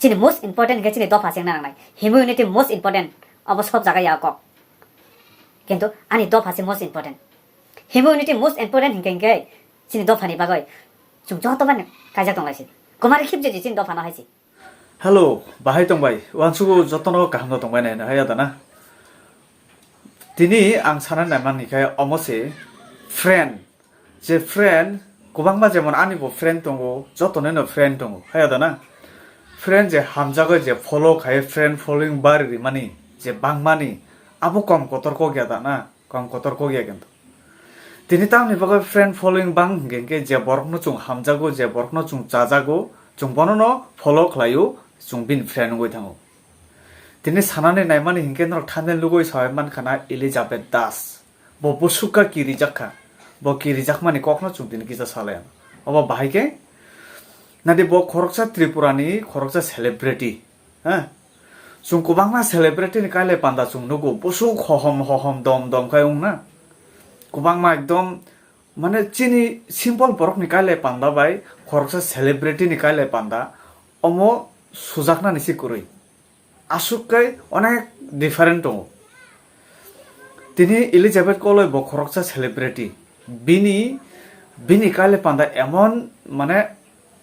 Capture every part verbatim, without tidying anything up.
Chini most important hinkhe chini dopha se wngna nangnai. Himo unity most important. Obo sob jaga ya kok. Kintu ani dopha se most important. Himo unity most important hinkhe hinkhe chini dophani bagwi chwng joto bai kaijak tonglaisi. Kwmari khibjedi chini dophano haisi. Hello, bahai tongbai. Wansugo jotono kaham no tongbai nai, hai adana. Tini ang sana nai mani khe omo se friend. Je friend, kwbangma jemon ani bo friend tongo, jotono no friend tongo. Hai adana. Friend je hamjago je follow khai friend following bari rimani, je bangmani, abo kom kotor kok ya dana. Kom kotor kok ya kintu. Tini tamni bagwi friend following bang hinkhe hinkhe je borokno chwng hamjago, je borokno chwng chajago, chwng bonono follow khlaio, chwng bini friend wngwi thango. Tini sanani naimani hinkhe norok thumbnail nugwi sawi mankha na Elizabeth Das. Bo bwswk kha kirijak kha. Bo kirijakmani kokno chwng tini kisa salai. Obo bahai khe nadi bo khoroksa Tripurani khoroksa celebrity. Ha? Chwng kwbangma celebrity ni kailai panda chwng nugo, bwswk hohom hohom dom dom khai wngna. Kwbangma ekdom, mane, chini simple borok ni kailai panda bai khoroksa celebrity ni kailai panda omo sujaknani se kwrwi. Aswk kai onek different tongo. Tini Elizabeth Koloi bo khoroksa celebrity. Bini, bini kailai panda emon, mane,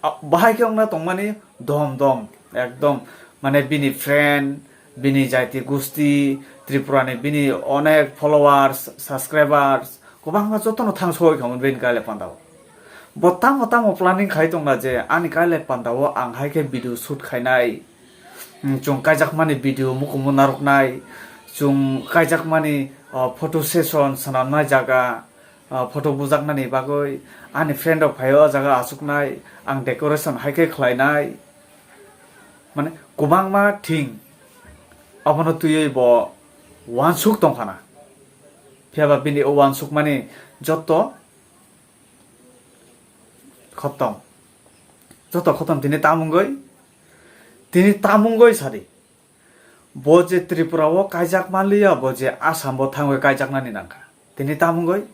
a, bahai khe wngna tongmani dom dom, ekdom, mane, bini friend, bini jaiti gusti, Tripura ni bini onek followers, subscribers, kwbangma jotono thang soi khamon bini kailai pandao. Bo tamo tamo planning khai tongna je ani kailai pandao ang hai khe video shoot khainai, hmm, chwng kaijakmani video mukumu narwknai, chwng kaijakmani, o, photo session swnamnai jaga, ah, photo bujaknani bagwi ani friend rok phaio, o jaga achuknai, ang decoration hai khe khlainai, mane, kwbangma thing abono twiwi bo uansuk tongkhana. Phiya ba bini o uansukmani joto khotom, joto khotom tini tamungwi, tini tamungwi sadi. Bo je Tripura o kaijak manliya, bo je Assam o thangwi kaijaknani nangkha. Tini tamungwi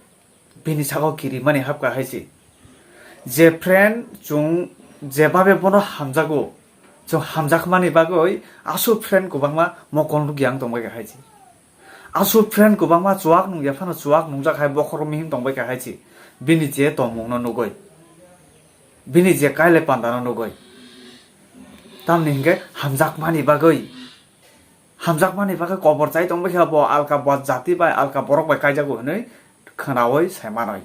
bini saka o kirimani hapkha hai se. Je friend chwng jebabe bono hamjago, chwng hamjakmani bagwi aswk friend kwbangma mokol nukya wng tongbaikha hai se. Aswk friend kwbangma chuwak nungya phano chuwak nungjak hai bokhorok mihim tongbaikha hai se. Bini je tongmungno nugwi, bini je kailai pandano nugwi. Tamni hinkhe hamjakmani bagwi, hamjakmani bagwi kobor chai tongbaikha bo alka bo jati bai, alka borok bai kaijago hinwi khwnawi sai manwi.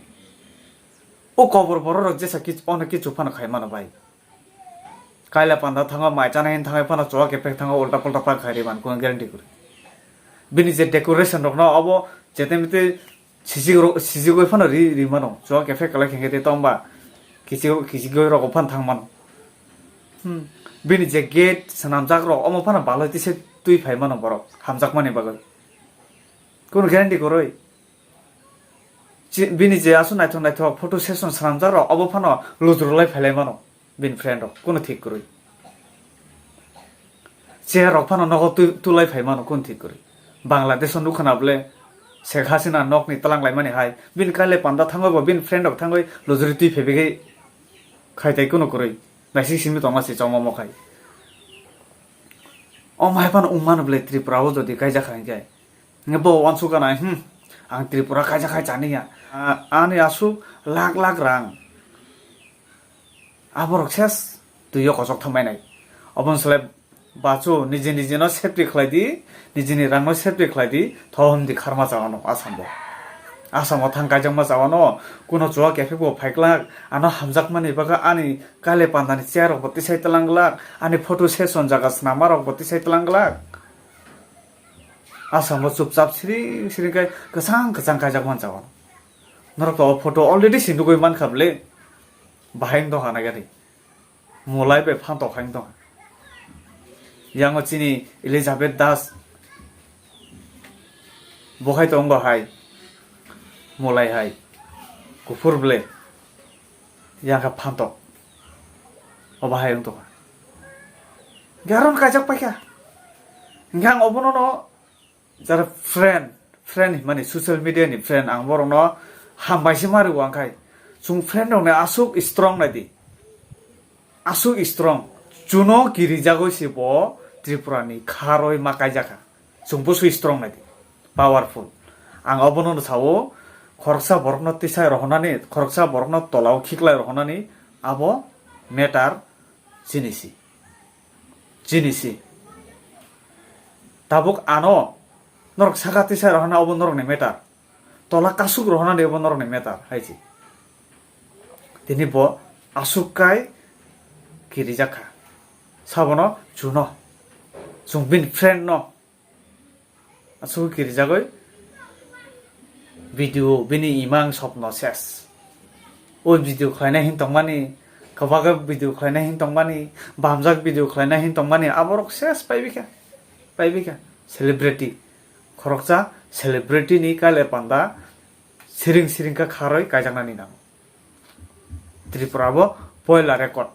O kobor borok rok jesa kich-, ono kichu phano khai mano bai. Kaila panda thango, mai chana hin thango phano chuwak ephek thango, ulta pulta pa khai ri man, kono guarantee kwrwi. Bini je decoration rokno obo chete mete Sijik rok, sijigwi phano ri, ri mano. Chuwak ephek kwlai khengkhe tei tongba kichigwi, kichigwi rok phano thang mano. Hmm. Bini je gate swnamjak rok, omo phano balai tisa twi phai mano borok, hamjakmani bagwi. Kono guarantee kwrwi. Chi-, bini je aswk naithok naithok photo session swnamjak rok, obo phano lujurlai phailai mano. Bini friend rok, kono thik kwrwi. Chair rok phano nogo tu-, tulai phai mano, kono thik kwrwi. Bangladesh o nukha na bole, Sheikh Hasina nokni twlang laimani hai. Bini kaile panda thangwi bo, bini friend rok thangwi lujuri twi phai bigwi khai tai kono kwrwi. Naising simi tongma se chongma mo khai. O mai phano wng mano bole Tripura o jodi kaijak hai khe. Nge bo uansuk gana, hmm, ang Tripura kaijak hai chaniya. A-, ani aswk lakh lakh rang. Aborok ses twi o kochok thangbai nai. Oboni slai bachu niji niji no safety khlai di, nijini rang no safety khlai di, thom di kharma cha wano Assam bo. Assam o thang kaijakma cha wano, kuno chuwak ephek bo phaiklak, ano hamjakmani bagwi ani kaile pandani chair rok bo tisai twlang glak, ani photo session jaga swnamma rok bo tisai twlang glak. Assam o chupchap siring siring kai kwchang kwchang kaijak man cha wano. Norok to o photo already si nugwi mankha bwle. Bahai wng tongkha na gari. Mulai bai phan tok hai wng tongkha. Yang o chini Elizabeth Das. Bo hai tongo hai. Mulai hai. Kuphur ble. Yang kha phan tok. O bahai wng tongkha. Garon kajak paikha. Yang obono no Jara friend, friend hinmani social media ni friend ang borokno hambai se ma rwo ang khai. Chwng friend rokni aswk strong nai di. Aswk strong. Chuno kirijagoi se bo Tripura ni kharoi ma kaijakha. Chwng bwswi strong nai di, powerful. Ang obono no sao, khoroksa borokno tisai rohonani, khoroksa borokno tolao khiklai rohonani abo matter chini si. Chini si. Tabuk ano norok saka tisai rohona obo norokni matter. Tola kasuk rohonani obo norokni matter hai si. Tini bo asuk kai kirijak kha. Sabono chuno. Chwng bini friend no. Asuk kirijagoi video bini imang sopno ses. O video khlaina hin tongmani, kwbaga video khlaina hin tongmani, bamjak video khlaina hin tongmani, aborok ses paibikha, paibikha. Celebrity, khoroksa celebrity ni kaile panda siring siring kha kharoi kaijaknani nango. Tripura bo poila record.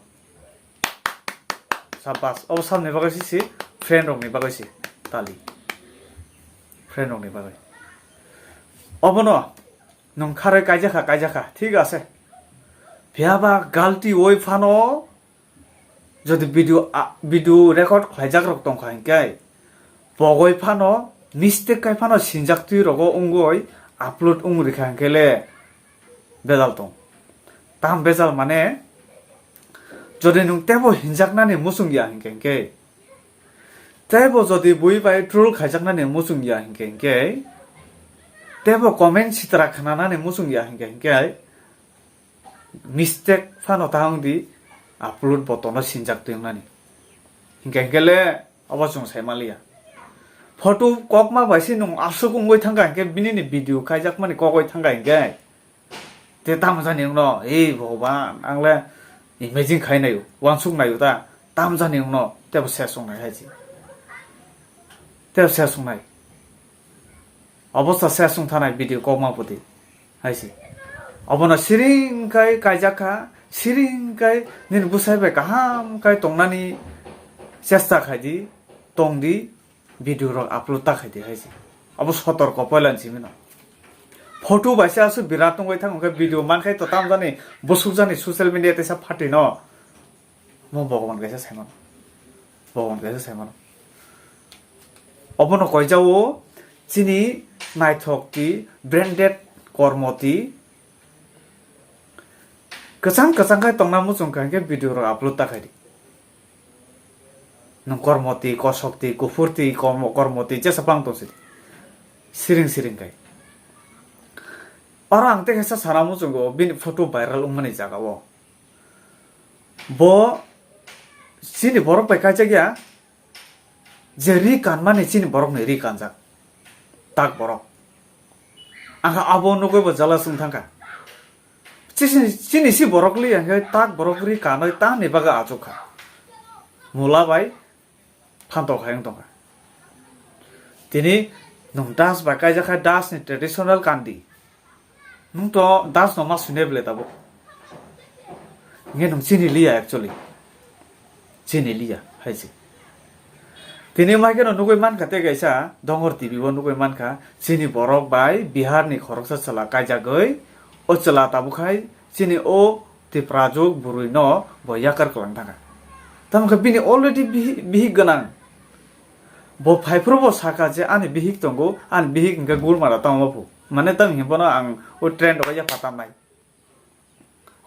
Sabas, obo sabni bagwi si, si, friend rokni bagwi si, tali. Friend rokni bagwi. Obono nwng kharoi kaijakha, kaijakha, thik ase. Phiyaba galti oi phano, jodi video, a, video record khlaijak rok tongkha hinkhe, pogoi phano mistake kai phano sinjak twi rogo wngoi upload wng rikha hinkhe le, bejal tong. Tam bejal mane, jodi nwng tebo hinjaknani muchung ya hinkhe hinkhe, tebo jodi bui bai troll khaijaknani muchung ya hinkhe hinkhe, tebo comment sitra khnanani muchung ya hinkhe hinkhe, mistake phano ta wng di, upload button-o sinjak twi wngnani. Hinkhe hinkhe le obo chwng sai manliya. Photo kokma bai se nwng aswk wngwi thangkha hinkhe bini ni video khaijakmani kokoi thangkha hinkhe. Te tamo jani wngno, ei Bhogoban, ang le imagine khai naio, uansuk naio ta, tamo jani wngno, tebo ses wngnai hai se. Tebo ses wngnai. Obosta ses wng thanai video kokma poti hai se. Obono siring kai kaijak kha, siring kai nini bwsai bai kaham kai tongnani chesta khai di, tong di, video rok upload ta khai di hai se. Abo sotorko poila ni simi no. Photo bai se aswk birat wngwi thang hwnkhe video man khai to tam jani bwswk jani social media teisa phatwi no. Mo Bhogoban kaisa sai mano. Bhogoban kaisa sai mano. Obono koijao chini naithok ti branded kormo ti kwchang kwchang khai tongna muchung kha hinkhe video rok upload ta khai di. Nwng kormo twi, kosok twi, kuphur twi, kormo, kormo twi, jesa bang tong sidi. Siring siring kai. Oro ang tei kaisa sana muchungo bini photo viral wngmani jaga o. Bo chini borok bai kaijak ya, je ri kanmani chini borokni ri kanjak. Tak borok. Ang kha abo nugwi bo jealous wng thangkha. Chini, chini si borok li ang khe tak borok ri kanwi tamni bagwi achuk kha. Mula bai phantok hai wng tongkha. Tini nwng das bai kaijak kha, das ni traditional kandi. Nwng to das no ma sune bele tabuk. Nge nwng chini liya actually. Chini liya hai se. Tini mai kheno nugwi mankha tei kaisa Dongor T V o nugwi mankha chini borok bai Bihar ni khoroksa chwla kaijagwi o chwla tabuk hai chini o Tiprajwk bwrwi no bo yakar kwlang thangkha. Tamo khe bini already bihi-, bihik gwnang. Bo phaiphuru bo sakha je ani bihik tongo, ani bihik hinkhe gulmara tamo phu. Mane tamo hinbono ang o trend o ya phatamnai.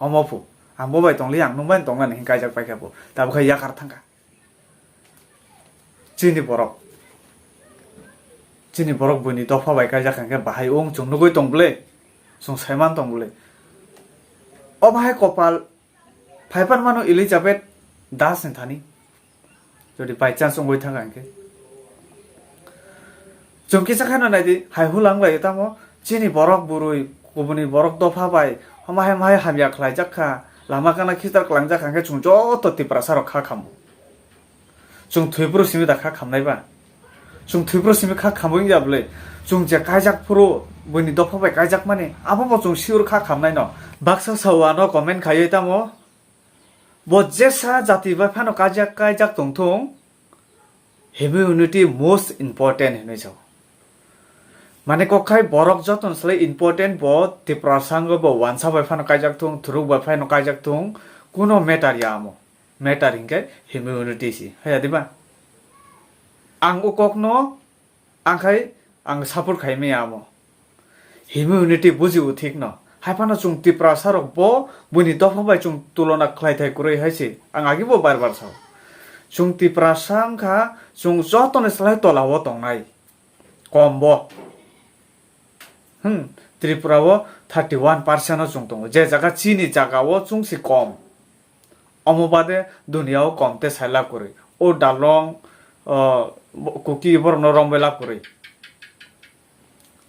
Omo phu, ang bo bai tongli, ang nwng bai tongnani hin kaijak paikha bo. Tabukhe yakar thangkha. Chini borok. Chini borok buini dopha bai kaijak hinkhe bahai wng chwng nugwi tong bwle. Chwng saiman tong bwle. O bahai kopal phaipan mano Elizabeth Das ni thani. Jodi by chance wngwi thangkha hinkhe. Chwng kisa kheno naidi, hai hula wnglaio tamo, chini borok bwrwi, kubuni borok dopha bai, homai homai hamya khlaijak kha, lama kana khitar klangjak kha hinkhe chwng joto Tiprasa rok kha khambo. Chwng thwiphuru simi da kha khamnai ba? Chwng thwiphuru simi kha khamwi wngya bwle? Chwng je kaijak phuru buini dopha bai kaijakmani, abo bo chwng sure kha khamnai no. Baksa sao ano comment khaiwi tamo, bo jesa jati bai phano kaijak, kaijak tongthung, humanity most important hinwi sao. Mane kok khai borok jotono slai important bo Tiprasa wngwi bo wansa bai phano kaijak thung, thuruk bai phano kaijak thung, kuno matter ya amo. matter hinkhe immunity si, haya diba? Ang o kokno ang khai ang support khai maya amo. Immunity bujibo thik no. Hai phano chwng Tiprasa rok bo buini dopha bai chwng tulona khlai thai kwrwi hai se. Ang agi bo bar bar sao. Chwng Tiprasa wngkha chwng joto ni slai tola o tongnai. Kom bo. Hmm, Tripura o thirty one percent o chwng tongo. Je jaga chini jaga o chwng se kom. Omo bade duniya o kom te sai lab kwrwi. O dalong, o, Kuki borok no rombai lab kwrwi.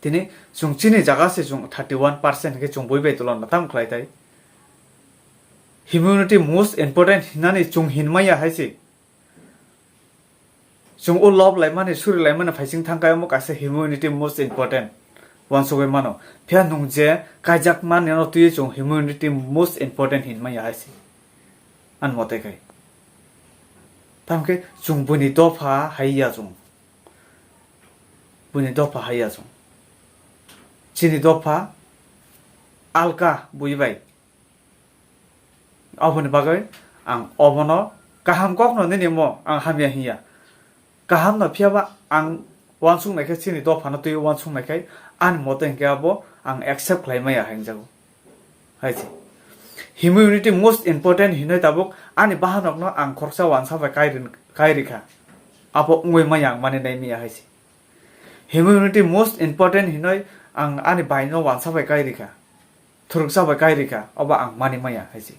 Tini chwng chini jaga se chwng thirty one percent khe chwng bui bai tulon na tam khlai tai. Immunity most important hinani chwng hin maya hai se. Chwng o love laimani, suri laimani phaising thangkai omo kaisa immunity most important. Wansugwi mano. Phiya nwng je kaijak mani no twiwi chwng immunity most important hin maya hai se. Ani mote khai. Tamkhe chwng buini dopha hai ya chwng. Buini dopha hai ya chwng. Chini dopha alka bui bai. Aboni bagwi ang obono kaham kokno nini mo ang hamya hinya. Kaham no phiya ba ang wansuk nai khe chini dopha no twi wansuk nai khe ani mote hinkhe abo ang accept khlai maya hinjago. Hai se. Immunity most important hinoi tabuk ani bahanok no ang khoroksa wansa bai kai rin-, kai rikha. Abo wngwi maya ang mani nai miya hai se. Immunity most important hinoi ang ani bai no wansa bai kai rikha. Thuruksa bai kai rikha, obo ang mani maya hai se.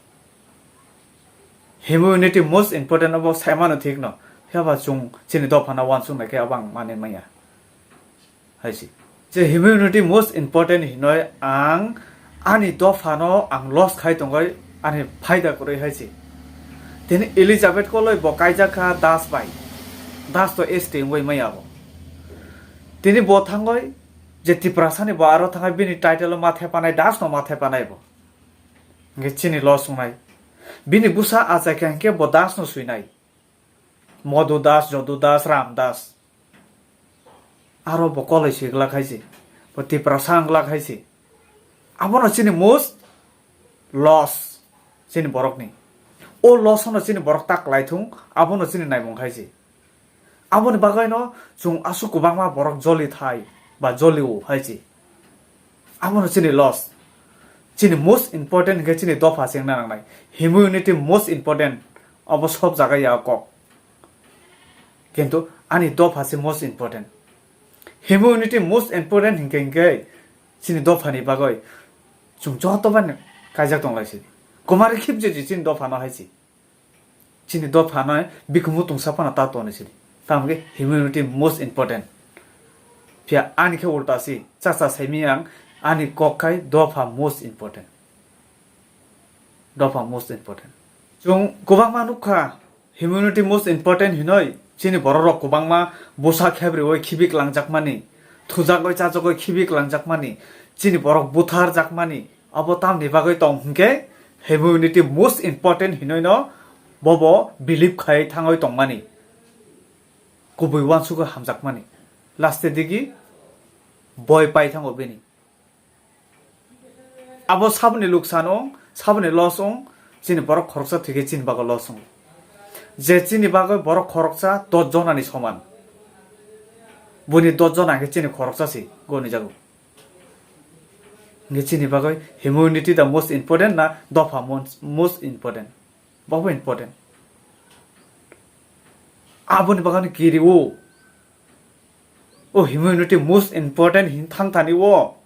Immunity most important obo sai mano thik no. Phiya ba chwng chini dopha no wansuk nai khe obo ang mani maya. Hai se. Je immunity most important hinoi ang ani dopha no ang loss khai tongoi ani phaida kwrwi hai se. Tini Elizabeth Koloi bo kaijak kha Das bai. Das to S T wngwi maya bo. Tini bo thangoi je Tiprasa ni bo aro thangoi bini title o ma thepanai, Das no ma thepanai bo. Hingke chini loss wngnai. Bini bwsa achai kha hingke bo Das no swinai. Modu Das, Jodu Das, Ram Das. Aro bo koloi si glak hai se. Bo Tiprasa wng glak hai se. Abono chini most loss chini borokni. O loss no chini borok ta kwlai thung, abono chini naimung hai se. Aboni bagwi no chwng aswk kwbangma borok joli thai ba joli o hai se. Abono chini loss. Chini most important hinkhe chini dopha se wngna nangnai. Immunity most important. Obo sob jaga ya kok. Kintu ani dopha se most important. Immunity most important hinkhe, hinkhe chini dophani bagwi chwng joto bai kaijak tonglai se. Kwmari khibje je chini dophano hai se. Chini dopha no bikhumu tungsa phano ta toni sidi. Tamo khe immunity most important. Phiya ani khe ulta si, chacha saimi ang ani kok khai dopha most important. Dopha most important. Chwng kwbangma nukha, immunity most important hinoi chini borok rok kwbangma bwsa khebriwi khibi kwlangjakmani, thujagwi chajagwi khibi kwlangjakmani, chini borok butharjakmani, Abo tamni bagwi tong hwnkhe, immunity most important hinoi no bobo believe khai thangwi tongmani. Kubui uansukgo hamjakmani. Last digi boi pai thango bini. Abo saboni luksan ong, saboni loss ong, chini borok khoroksa thwikhe chini bagwi loss ong. Je chini bagwi borok khoroksa dos jonani soman. Buini dos jona hwnkhe chini khoroksa se goni jago. Hingke chini bagwi immunity the most important na dopha mon-, most important? Bobo important. Aboni bagwi kiri o. O immunity most important hin thang thani o.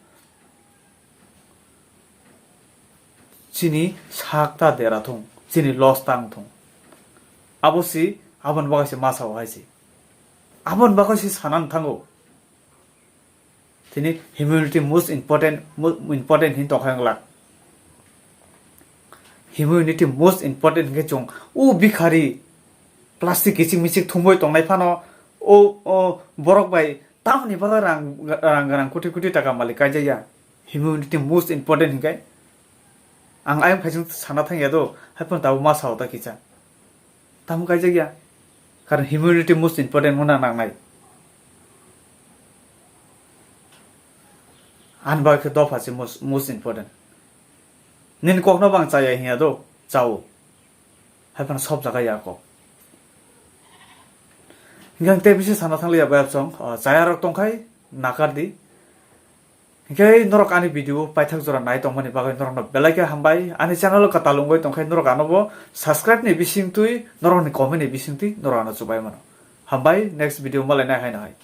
Chini sak ta dera thung, chini loss tang thung. Abo si, aboni bagwi se masa o hai se. Aboni bagwi se sanan thango. Tini immunity most important, mo-, important hin tongkha wng glak. Immunity most important hinkhe chwng o bikhari plastic kichik michik thumwi tongnai phano o, o borok bai tamoni bagwi rang, rang, rang koti koti taka malik kaijakya. Immunity most important hinkhe ang ayang phaising sana thangya do, hai phano tabuk ma sao ta kisa. Tamo kaijak ya? Karon immunity most important wngna nangnai. Ani bagwi khe dopha se most, most important. Nini kokno bo ang chaya hinya do, chao. Hai phano sob jaga ya kok. Hinkhe ang tei bisi sana thangliya bayapsong, o, chayarok tongkhai nakardi. Hinkhe norok ani video paithak jora nai tongmani bagwi norokno belai khe hambai. Ani channel o kwtal wngwi tongkhai norok ano bo subscribe ni bisingtwi, norokni comment ni bisingtwi norok ano chubai mano. Hambai, next video malainai haino hai.